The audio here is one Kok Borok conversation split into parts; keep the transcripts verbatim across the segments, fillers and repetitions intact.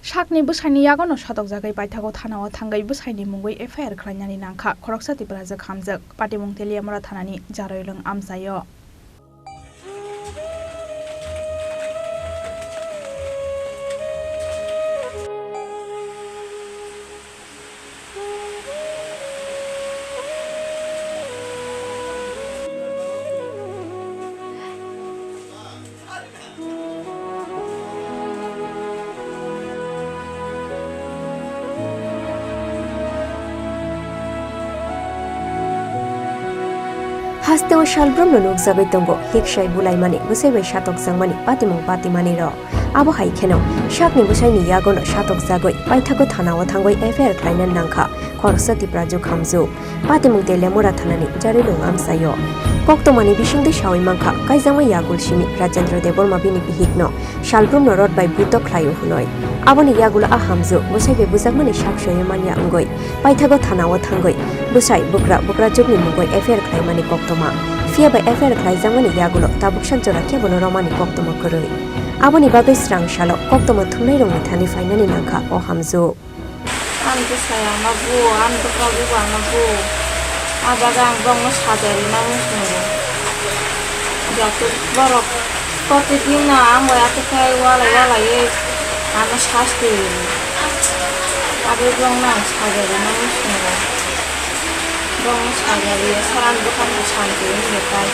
Sakni bwsaini yagono satokjagwi paithago thanao thangwi bwsaini mungwi F I R khlainani nangkha khoroksa Tiprajwk hamjwk, patimung Teliamura thanani Jaroilwng amchaio. Hasteo salbrumno nukjagwi tongo, hiksai bulaimani, bwsai bai satokjakmani, patimung patimani rok. Abo hai kheno, sakni bwsaini yagono satokjagwi, paithago thanao thangwi F I R khlaina nangkha, khoroksa Tiprajwk hamjwk. Patimung Teliamura thanani Jaroilwng amchaio. Koktwmani bisingtwi sawi mankha, kaijakma yagul simi Rajendra Debbarma bini bihikno salbrumno rot bai buto khlaio hwnwi. Aboni yagulo a hamjwk bwsai bai bujakmani sak soiwi manya wngwi paithago thanao thangwi bwsai bwkra bwkrajwkni mungwi F I R khlaimani koktwma. Phiya bai F I R khlaijakmani yagulo tabuksa jora kebono romani koktwma kwrwi. Aboni bagwi swrang salo koktwma thumnairokni thani phainani nangkha o hamjwk. Ani bwsai ano bu, ani bwkra bu ano bu. A bagwi ang bongno sajai rwna muchungo. Joto borok protidin no ang bai atukhe walai walaiwi ano sasti rwo. Aboni bongno ang sajai rwna muchungo. Bongno sajai rwya sara ani bwkha no santi wngya tai.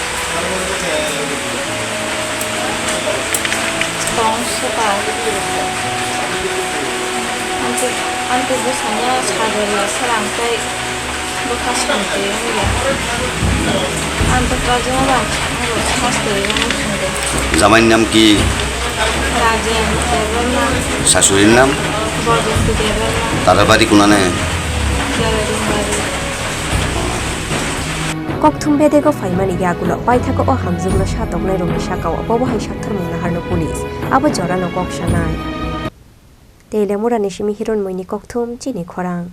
Tong suka. Amtwi, amtwi bwsano sajagwi srang tei bwkha santi wngya. Ang bwkha jora sasti wngya. জামাইর নাম কি? রাজেন দেববর্মা। শাশুড়ির নাম? বরজন্তী দেববর্মা। তাদের বাড়ি কোনানে? জয়রাজনবাড়ি। Kokthum bedego phaimani yagulo paithago o hamjwkno satoknairokni sakao bobo hai saktharmung naharno police, abo jorano kok sanai. Teliamurani simi Hironmoini Kokthum chini khorang.